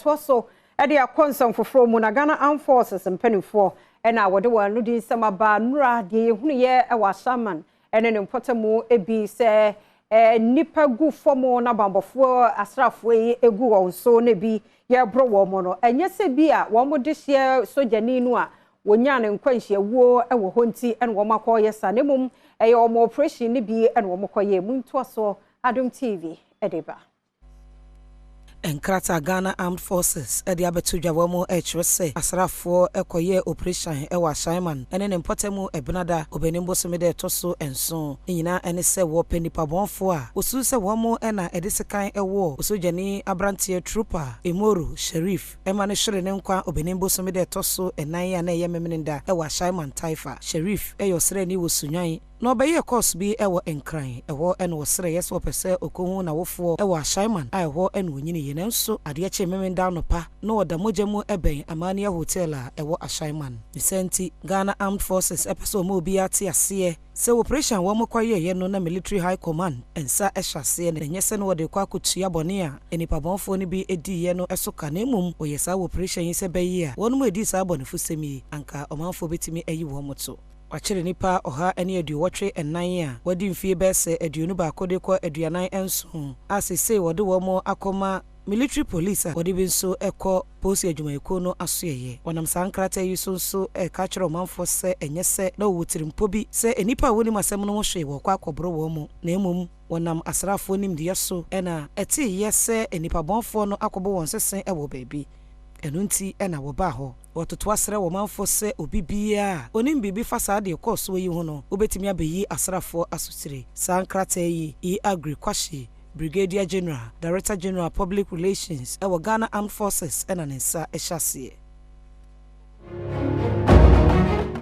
Yɛtoa so de akɔ nsɛm foforɔ mu na Ghana Armed Forces mpanimfoɔ ɛna wɔde wɔn ano di nsɛm aba nnura deɛ yɛhunuiɛ wɔ Ashaiman ne ne mpɔtamu bi sɛ nnipa gu fam na bambɔfoɔ asraafoɔ yi gu wɔn so na bi yɛreboro wɔn no, ɛnyɛ sɛ bi a wɔn de hyɛ sogyani no a wɔnyaa ne nkwanhyiawuo wɔ hɔ nti na wɔn akɔyɛ saa, na mmom ɛyɛ wɔn operation no bi na wɔn kɔyɛ mu. Ntoasoɔ Adom TV de ba. Nkrataa Ghana Armed Forces de abɛto dwa wɔ mu kyerɛ sɛ asraafoɔ kɔyɛɛ operation wɔ Ashaiman ne ne mpɔtamu Ɛbenada Ɔbɛnem bosome da ɛtɔ so 7. Ne nyinaa ne sɛ wɔpɛ nnipabɔnfoɔ a wɔsusu sɛ wɔn na ɛde sekan wɔ osogyani aberanteɛ Trooper Imoro Sherif ma no hwere ne nkwa Ɔbɛnem bosome da ɛtɔ so 4 a na ɛyɛ Memeneda wɔ Ashaiman Taifa. Sherif yɛ ɔsraani wɔ Sunyani na ɔbɛyɛɛ course bi wɔ Nkran, ɛhɔ na ɔsrɛeɛ sɛ ɔpɛ sɛ ɔkɔhu n'awofoɔ wɔ Ashaiman a ɛhɔ na ɔnyiniiɛ. Nanso adeɛ kyee Memenda anɔpa na ɔda mogya mu bɛn Amania Hotel a ɛwɔ Ashaiman. Ne saa nti, Ghana Armed Forces pɛ sɛ wɔma obiara te aseɛ sɛ operation a wɔkɔyɛeɛ no na Military High Command nsa hyɛ aseɛ na ɛnyɛ sɛ na wɔde rekɔ akɔtua bɔne a nnipabɔnfoɔ no bi diiɛ no so ka, na mmom wɔyɛ saa operation yi sɛ ɛbɛyɛ a wɔnom a ɛdii saa abɔnefosɛm yi anka ɔmanfoɔ bɛtumi ayi wɔn to. Wɔakyere nnipa 184 a wɔadi mfie bɛyɛ sɛ 21 de kɔ 47 a seesei wɔde wɔn akɔma Military Police a wɔde bi nso kɔ Polisi adwumayɛkuo no asoɛeɛ. Wɔnam saa nkrataa yi so nso reka akyerɛ ɔmanfoɔ sɛ ɛnyɛ sɛ na wɔwɔ tirimpɔ bi sɛ nnipa a wɔnnim asɛm no ho hwee wɔrekɔ akɔboro wɔn mu, na mmom wɔnam asraafoɔ nimdeɛ so na ɛteeɛ sɛ nnipabɔnfoɔ no akɔbɔ wɔn sese wɔ baabi. Ɛno nti na wɔbaa hɔ. Wɔtoto asrɛ wɔ manfoɔ sɛ obi biara a ɔnim biribi fa saa deɛ ɛkɔɔ soɔ yi ho no, wobɛtumi abɛyi asraafoɔ asotire. Saa nkrataa yi, E. Aggrey Quashie, Brigadier General, Director General Public Relations wɔ Ghana Armed Forces na ne nsa hyɛ aseɛ.